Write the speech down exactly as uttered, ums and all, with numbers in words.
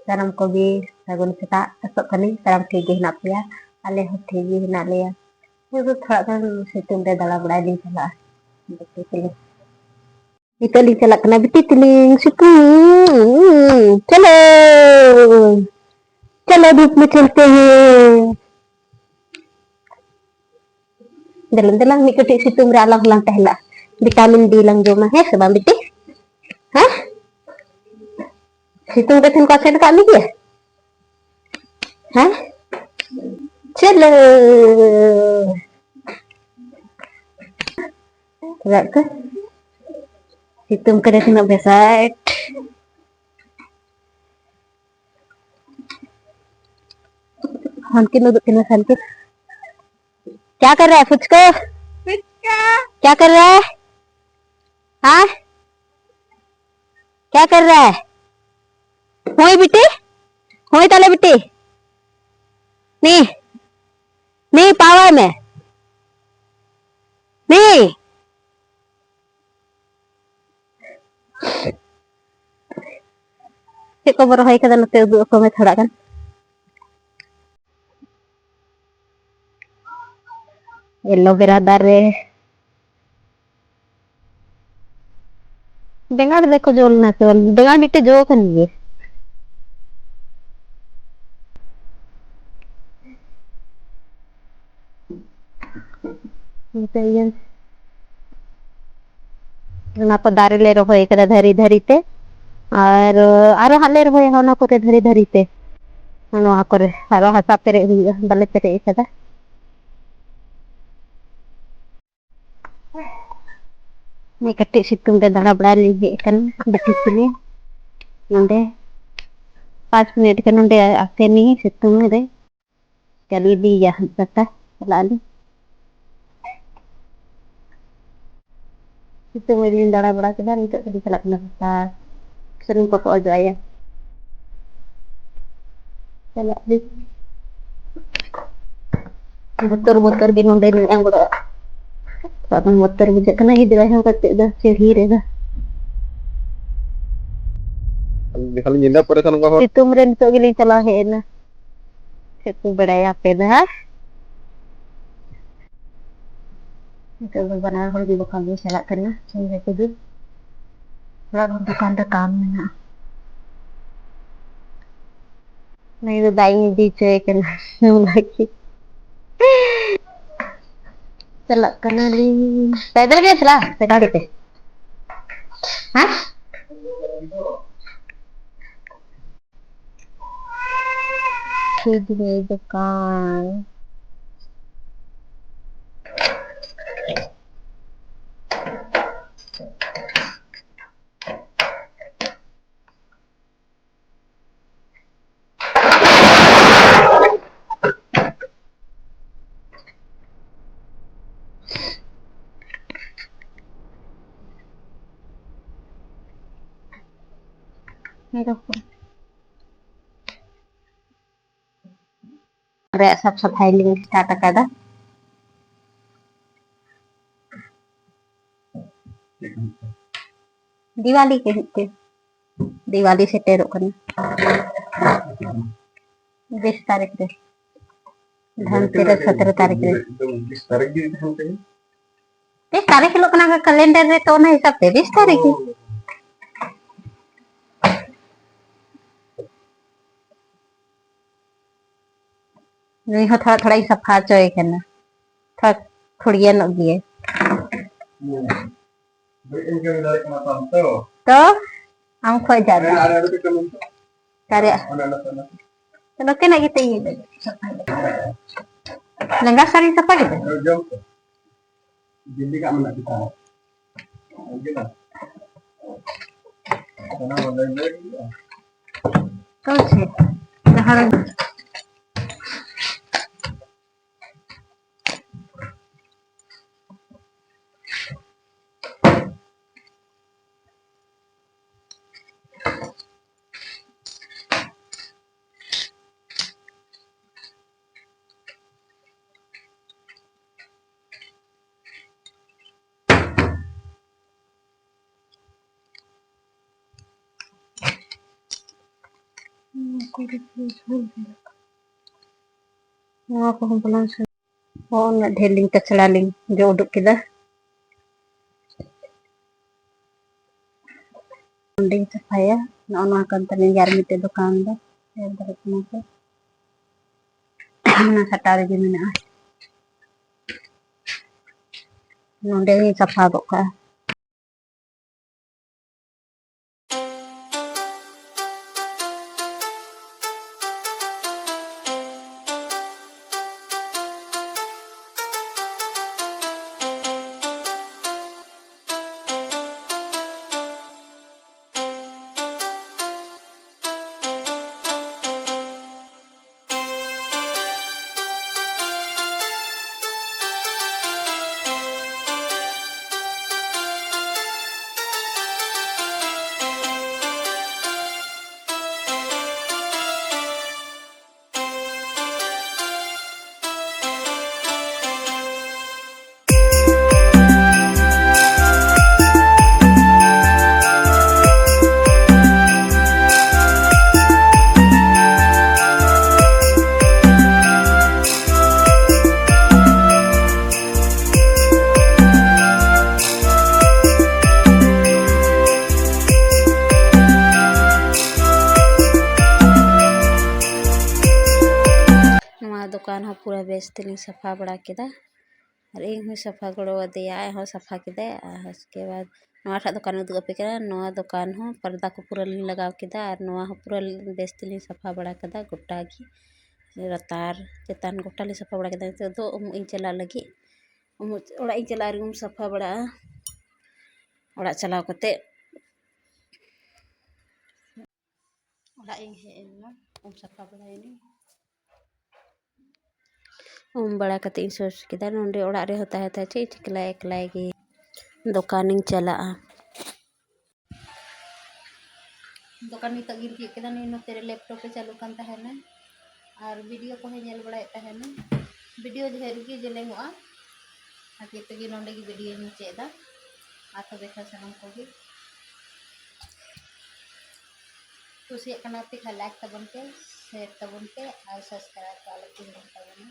ᱥᱟᱱᱟᱢ ᱠᱚᱜᱮ ᱥᱟᱹᱜᱩᱱ ᱥᱮᱛᱟᱜ᱾ ᱟᱥᱚᱜ ᱠᱟᱹᱱᱟᱹᱧ ᱥᱟᱱᱟᱢ ᱴᱷᱤᱠ ᱜᱮ ᱦᱮᱱᱟᱜ ᱯᱮᱭᱟ᱾ ᱟᱞᱮ ᱦᱚᱸ ᱴᱷᱤᱠ ᱜᱮ ᱦᱮᱱᱟᱜ ᱞᱮᱭᱟ᱾ ᱱᱤᱛᱚᱜ ᱫᱚ ᱛᱷᱚᱲᱟ ᱜᱟᱱ ᱥᱤᱛᱩᱝ ᱨᱮ ᱫᱟᱬᱟ ᱵᱟᱲᱟᱭ ᱞᱤᱧ ᱪᱟᱞᱟᱜᱼᱟ᱾ ᱵᱤᱴᱤ ᱛᱟᱹᱞᱤᱧ, ᱱᱤᱛᱚᱜ ᱞᱤᱧ ᱪᱟᱞᱟᱜ ᱠᱟᱱᱟ ᱵᱤᱴᱤ ᱛᱟᱹᱞᱤᱧ ᱥᱤᱛᱩᱝ᱾ ᱪᱚᱞᱚ, ᱪᱚᱞᱚ ᱫᱷᱩᱯ ᱢᱮ ᱪᱚᱞᱛᱮ ᱦᱮᱸ᱾ ᱫᱮᱞᱟᱝ ᱫᱮᱞᱟᱝ, ᱢᱤᱫ ᱠᱟᱹᱴᱤᱡ ᱥᱤᱛᱩᱝ ᱨᱮ ᱟᱞᱟᱝ ᱦᱚᱸᱞᱟᱝ ᱴᱟᱦᱞᱟᱜᱼᱟ᱾ ᱵᱷᱤᱴᱟᱢᱤᱱ ᱰᱤ ᱞᱟᱝ ᱡᱚᱢᱟ, ᱦᱮᱸ ᱥᱮ ᱵᱟᱝ ᱵᱤᱴᱤ? ᱦᱮᱸ? ᱥᱤᱛᱩᱝ ᱨᱮ ᱛᱟᱦᱮᱱ ᱠᱚ ᱟᱥᱮᱱ ᱟᱠᱟᱫ ᱢᱮ ᱜᱮᱭᱟ? ᱦᱮᱸ? ᱪᱚᱞᱚ᱾ ᱪᱮᱫᱟᱜ ᱛᱮ? ᱥᱤᱛᱩᱝ ᱠᱟᱱᱟ ᱛᱤᱱᱟᱹᱜ ᱵᱮᱥᱟᱴ᱾ ᱦᱟᱱᱠᱤᱱ ᱩᱫᱩᱜ ᱠᱤᱱᱟ ᱥᱟᱱᱛᱤ᱾ क्या कर रहा है फुचको? क्या कर रहा है? हाँ, क्या कर रहा है? होई बेटी, होई ताले बेटी। नहीं, नहीं पावा मैं। नहीं। ᱪᱮᱫ ᱠᱚᱵᱚ ᱨᱚᱦᱚᱭ ᱠᱟᱫᱟ ᱱᱚᱛᱮ ᱩᱫᱩᱜ ᱟᱠᱚ ᱢᱮ ᱛᱷᱚᱲᱟ ᱜᱟᱱ᱾ ᱮᱞᱳᱵᱮᱨᱟ ᱫᱟᱨᱮ᱾ ᱵᱮᱸᱜᱟᱲ ᱫᱚᱠᱚ ᱡᱚ ᱞᱮᱱᱟ ᱥᱮ ᱵᱟᱝ? ᱵᱮᱸᱜᱟᱲ ᱢᱤᱫᱴᱮᱡ ᱡᱚ ᱟᱠᱟᱱ ᱜᱮᱭᱟ᱾ ᱱᱚᱛᱮ ᱤᱭᱟᱹ, ᱚᱱᱟ ᱠᱚ ᱫᱟᱨᱮ ᱞᱮ ᱨᱚᱦᱚᱭ ᱠᱟᱫᱟ ᱫᱷᱟᱨᱮ ᱫᱷᱟᱨᱮ ᱛᱮ᱾ ᱟᱨ ᱟᱨᱚ ᱦᱟᱸᱜ ᱞᱮ ᱨᱚᱦᱚᱭᱟ ᱚᱱᱟ ᱠᱚᱨᱮ ᱫᱷᱟᱨᱮ ᱫᱷᱟᱨᱮ ᱛᱮ᱾ ᱱᱚᱣᱟ ᱠᱚᱨᱮ ᱟᱨᱚ ᱦᱟᱥᱟ ᱯᱮᱨᱮᱡ ᱦᱩᱭᱩᱜᱼᱟ, ᱵᱟᱞᱮ ᱯᱮᱨᱮᱡ ᱠᱟᱫᱟ᱾ ᱢᱤᱫ ᱠᱟᱹᱴᱤᱡ ᱥᱤᱛᱩᱝ ᱨᱮ ᱫᱟᱬᱟ ᱵᱟᱲᱟᱭ ᱞᱤᱧ ᱦᱮᱡ ᱟᱠᱟᱱᱟ ᱵᱤᱴᱤ ᱛᱟᱹᱞᱤᱧ ᱱᱚᱰᱮ᱾ ᱯᱟᱸᱪ ᱢᱤᱱᱤᱴ ᱜᱟᱱ ᱱᱚᱰᱮ ᱟᱥᱮᱱᱤᱧ ᱥᱤᱛᱩᱝ ᱨᱮ᱾ ᱪᱟᱹᱞᱩ ᱤᱫᱤᱭᱮᱭᱟ ᱦᱟᱸᱜ ᱯᱟᱛᱟ, ᱪᱟᱞᱟᱜ ᱟᱹᱞᱤᱧ᱾ ᱥᱤᱛᱩᱝ ᱨᱮᱞᱤᱧ ᱫᱟᱬᱟ ᱵᱟᱲᱟ ᱠᱮᱫᱟ, ᱱᱤᱛᱚᱜ ᱫᱚᱞᱤᱧ ᱪᱟᱞᱟᱜ ᱠᱟᱱᱟ ᱯᱟᱛᱟ᱾ ᱥᱩᱱᱩᱢ ᱠᱚᱠᱚ ᱚᱡᱚᱜ ᱟᱭᱟ᱾ ᱪᱟᱞᱟᱜ ᱟᱹᱞᱤᱧ᱾ ᱵᱚᱛᱚᱨ ᱵᱚᱛᱚᱨ ᱜᱮ ᱱᱚᱰᱮ ᱞᱤᱧ ᱟᱬᱜᱚ ᱫᱟᱲᱮᱭᱟᱜᱼᱟ᱾ ᱛᱷᱚᱲᱟ ᱜᱟᱱ ᱵᱚᱛᱚᱨ ᱵᱩᱡᱷᱟᱹᱜ ᱠᱟᱱᱟ ᱜᱤᱫᱽᱨᱟᱹ ᱦᱚᱸ ᱠᱟᱹᱴᱤᱡ ᱫᱚ ᱥᱤᱲᱦᱤ ᱨᱮᱫᱚ᱾ ᱠᱷᱟᱹᱞᱤ ᱧᱤᱫᱟᱹ ᱯᱚᱨᱮ ᱠᱷᱟᱱ ᱚᱱᱠᱟ ᱦᱚᱲ᱾ ᱥᱤᱛᱩᱝ ᱨᱮ ᱱᱤᱛᱚᱜ ᱜᱮᱞᱤᱧ ᱪᱟᱞᱟᱣ ᱦᱮᱡ ᱮᱱᱟ᱾ ᱪᱮᱫ ᱠᱚ ᱵᱟᱲᱟᱭᱟ ᱟᱯᱮ ᱫᱚ, ᱦᱮᱸ? ᱱᱤᱛᱚᱜ ᱫᱚ ᱵᱟᱱᱟᱨ ᱦᱚᱲ ᱜᱮ ᱵᱟᱠᱷᱟᱱ ᱞᱮ ᱪᱟᱞᱟᱜ ᱠᱟᱱᱟ ᱥᱚᱸᱜᱮ ᱛᱮᱜᱮ᱾ ᱛᱷᱚᱲᱟ ᱜᱟᱱ ᱫᱚᱠᱟᱱ ᱨᱮ ᱠᱟᱢ ᱢᱮᱱᱟᱜᱼᱟ᱾ ᱱᱩᱭ ᱫᱚ ᱫᱟᱜ ᱤᱧ ᱤᱫᱤ ᱦᱚᱪᱚᱭᱮ ᱠᱟᱱᱟ ᱧᱩ ᱞᱟᱹᱜᱤᱫ᱾ ᱪᱟᱞᱟᱜ ᱠᱟᱱᱟᱞᱤᱧ᱾ ᱯᱮᱫᱟᱞ ᱜᱮ ᱪᱟᱞᱟᱜᱼᱟ ᱥᱮ ᱜᱟᱹᱰᱤ ᱛᱮ? ᱦᱮᱸ? ᱠᱷᱤᱡᱽᱲᱤ ᱫᱚᱠᱟᱱ᱾ ᱨᱮᱭᱟᱜ ᱥᱟᱯ ᱥᱟᱯᱷᱟᱭ ᱞᱤᱧ start ᱟᱠᱟᱫᱟ᱾ ᱫᱤᱣᱟᱞᱤ ᱠᱚ ᱦᱩᱭᱩᱜ ᱛᱮ, ᱫᱤᱣᱟᱞᱤ ᱥᱮᱴᱮᱨᱚᱜ ᱠᱟᱱᱟ ᱵᱤᱥ ᱛᱟᱹᱨᱤᱠᱷ ᱨᱮ, ᱫᱷᱟᱱᱛᱮᱨᱟᱥ ᱥᱚᱛᱨᱚ ᱛᱟᱹᱨᱤᱠᱷ ᱨᱮ᱾ ᱵᱤᱥ ᱛᱟᱹᱨᱤᱠᱷ ᱦᱤᱞᱳᱜ ᱠᱟᱱᱟ calendar ᱨᱮ, ᱛᱚ ᱚᱱᱟ ᱦᱤᱥᱟᱹᱵ ᱛᱮ ᱵᱤᱥ ᱛᱟᱹᱨᱤᱠᱷ ᱜᱮ᱾ ᱱᱩᱭ ᱦᱚᱸ ᱛᱷᱚᱲᱟ ᱛᱷᱚᱲᱟᱧ ᱥᱟᱯᱷᱟ ᱦᱚᱪᱚᱭᱮ ᱠᱟᱱᱟ, ᱛᱷᱚᱲᱟ ᱠᱷᱩᱲᱭᱟᱹ ᱧᱚᱜ ᱜᱮᱭᱟᱭ᱾ ᱛᱚ ᱟᱢ ᱠᱷᱚᱡ ᱡᱟᱫᱟ ᱠᱟᱨᱮᱭᱟᱜ ᱱᱚᱛᱮᱱᱟᱜ ᱜᱮᱛᱚ ᱤᱭᱟᱹ ᱫᱚ᱾ ᱞᱮᱸᱜᱟ ᱥᱟᱹᱲᱤ ᱥᱟᱯᱷᱟ ᱠᱮᱫᱟ? ᱫᱤᱞᱞᱤ ᱠᱟᱜ ᱢᱮᱱᱟᱜ ᱜᱮᱛᱟ᱾ ᱚᱱᱟ ᱵᱚᱞᱮ ᱞᱟᱹᱭ ᱦᱩᱭᱩᱜᱼᱟ᱾ ᱛᱚ ᱪᱮᱫ? ᱡᱟᱦᱟᱸ ᱨᱮ ᱱᱚᱣᱟ ᱠᱚ ᱨᱮ ᱡᱷᱩᱞ ᱡᱷᱩᱞ᱾ ᱱᱚᱣᱟ ᱠᱚᱦᱚᱸ ᱵᱟᱞᱟᱝ ᱥᱟᱡᱟᱣᱟ᱾ ᱦᱚᱸ, ᱩᱱᱟᱹᱜ ᱰᱷᱮᱨ ᱞᱤᱧ ᱠᱟᱪᱲᱟ ᱞᱤᱧ ᱡᱚᱜ ᱩᱰᱩᱠ ᱠᱮᱫᱟ᱾ ᱚᱸᱰᱮᱧ ᱥᱟᱯᱷᱟᱭᱟ᱾ ᱱᱚᱜᱼᱚ ᱱᱚᱣᱟ ᱠᱟᱱ ᱛᱟᱹᱞᱤᱧ ᱜᱮᱭᱟ ᱟᱨ ᱢᱤᱫᱴᱮᱡ ᱫᱚᱠᱟᱱ ᱫᱚ, ᱧᱮᱞ ᱫᱟᱲᱮᱭᱟᱜ ᱠᱟᱱᱟ ᱯᱮ᱾ ᱚᱱᱟ ᱥᱟᱴᱟ ᱨᱮᱜᱮ ᱢᱮᱱᱟᱜᱼᱟ᱾ ᱱᱚᱸᱰᱮ ᱜᱤᱧ ᱥᱟᱯᱷᱟ ᱜᱚᱫ ᱠᱟᱜᱼᱟ᱾ ᱱᱚᱣᱟ ᱫᱚᱠᱟᱱ ᱦᱚᱸ ᱯᱩᱨᱟᱹ ᱵᱮᱥ ᱛᱮᱞᱤᱧ ᱥᱟᱯᱷᱟ ᱵᱟᱲᱟ ᱠᱮᱫᱟ᱾ ᱟᱨ ᱤᱧ ᱦᱚᱸ ᱥᱟᱯᱷᱟ ᱜᱚᱲᱚ ᱟᱫᱮᱭᱟ, ᱟᱡ ᱦᱚᱸ ᱥᱟᱯᱷᱟ ᱠᱮᱫᱟᱭ᱾ ᱟᱨ ᱩᱥᱠᱮ ᱵᱟᱫᱽ ᱱᱚᱣᱟᱴᱟᱜ ᱫᱚᱠᱟᱱ ᱩᱫᱩᱜ ᱟᱯᱮ ᱠᱟᱱᱟ᱾ ᱱᱚᱣᱟ ᱫᱚᱠᱟᱱ ᱦᱚᱸ ᱯᱚᱨᱫᱟ ᱠᱚ ᱯᱩᱨᱟᱹ ᱞᱤᱧ ᱞᱟᱜᱟᱣ ᱠᱮᱫᱟ ᱟᱨ ᱱᱚᱣᱟ ᱦᱚᱸ ᱯᱩᱨᱟᱹ ᱵᱮᱥ ᱛᱮᱞᱤᱧ ᱥᱟᱯᱷᱟ ᱵᱟᱲᱟ ᱠᱮᱫᱟ ᱜᱚᱴᱟ ᱜᱮ, ᱞᱟᱛᱟᱨ ᱪᱮᱛᱟᱱ ᱜᱚᱴᱟ ᱞᱤᱧ ᱥᱟᱯᱷᱟ ᱵᱟᱲᱟ ᱠᱮᱫᱟ᱾ ᱱᱤᱛᱚᱜ ᱫᱚ ᱩᱢᱩᱜ ᱤᱧ ᱪᱟᱞᱟᱜ ᱞᱟᱹᱜᱤᱫ᱾ ᱩᱢᱩᱜ ᱚᱲᱟᱜ ᱤᱧ ᱪᱟᱞᱟᱜᱼᱟ ᱟᱨ ᱩᱢ ᱥᱟᱯᱷᱟ ᱵᱟᱲᱟᱜᱼᱟ᱾ ᱚᱲᱟᱜ ᱪᱟᱞᱟᱣ ᱠᱟᱛᱮ ᱚᱲᱟᱜ ᱤᱧ ᱦᱮᱡ ᱮᱱᱟ, ᱩᱢ ᱥᱟᱯᱷᱟ ᱵᱟᱲᱟᱭᱮᱱᱟᱹᱧ᱾ ᱩᱢ ᱵᱟᱲᱟ ᱠᱟᱛᱮ ᱤᱧ ᱥᱚᱡᱽ ᱠᱮᱫᱟ᱾ ᱱᱚᱰᱮ ᱚᱲᱟᱜ ᱨᱮᱦᱚᱸ ᱛᱟᱦᱮᱸ ᱛᱟᱦᱮᱸ ᱪᱮᱫ ᱤᱧ ᱪᱤᱠᱟᱹᱭᱟ, ᱮᱠᱞᱟᱭ ᱜᱮ᱾ ᱫᱚᱠᱟᱱᱤᱧ ᱪᱟᱞᱟᱜᱼᱟ᱾ ᱫᱚᱠᱟᱱ ᱱᱤᱛᱚᱜ ᱜᱤᱧ ᱡᱷᱤᱡ ᱠᱮᱫᱟ᱾ ᱱᱤᱭᱟᱹ ᱱᱚᱛᱮ ᱨᱮ ᱞᱮᱯᱴᱚᱯ ᱮ ᱪᱟᱹᱞᱩ ᱠᱟᱱ ᱛᱟᱦᱮᱱᱟ ᱟᱨ ᱵᱷᱤᱰᱤᱭᱳ ᱠᱚᱦᱚᱸ ᱧᱮᱞ ᱵᱟᱲᱟᱭᱮᱫ ᱛᱟᱦᱮᱱᱟ᱾ ᱵᱷᱤᱰᱤᱭᱳ ᱰᱷᱮᱨ ᱜᱮ ᱡᱮᱞᱮᱧᱚᱜᱼᱟ, ᱚᱱᱟ ᱠᱷᱟᱹᱛᱤᱨ ᱛᱮᱜᱮ ᱱᱚᱰᱮ ᱜᱮ ᱵᱷᱤᱰᱤᱭᱳᱧ ᱢᱩᱪᱟᱹᱫ ᱮᱫᱟ᱾ ᱢᱟ ᱛᱚᱵᱮ ᱠᱷᱟᱱ ᱥᱟᱱᱟᱢ ᱠᱚᱜᱮ ᱠᱩᱥᱤᱭᱟᱜ ᱠᱟᱱᱟ ᱯᱮ ᱠᱷᱟᱱ like ᱛᱟᱵᱚᱱ ᱯᱮ, share ᱛᱟᱵᱚᱱ ᱯᱮ ᱟᱨ subscribe ᱫᱚ ᱟᱞᱚ ᱯᱮ ᱦᱤᱲᱤᱧ ᱛᱟᱵᱚᱱᱟ᱾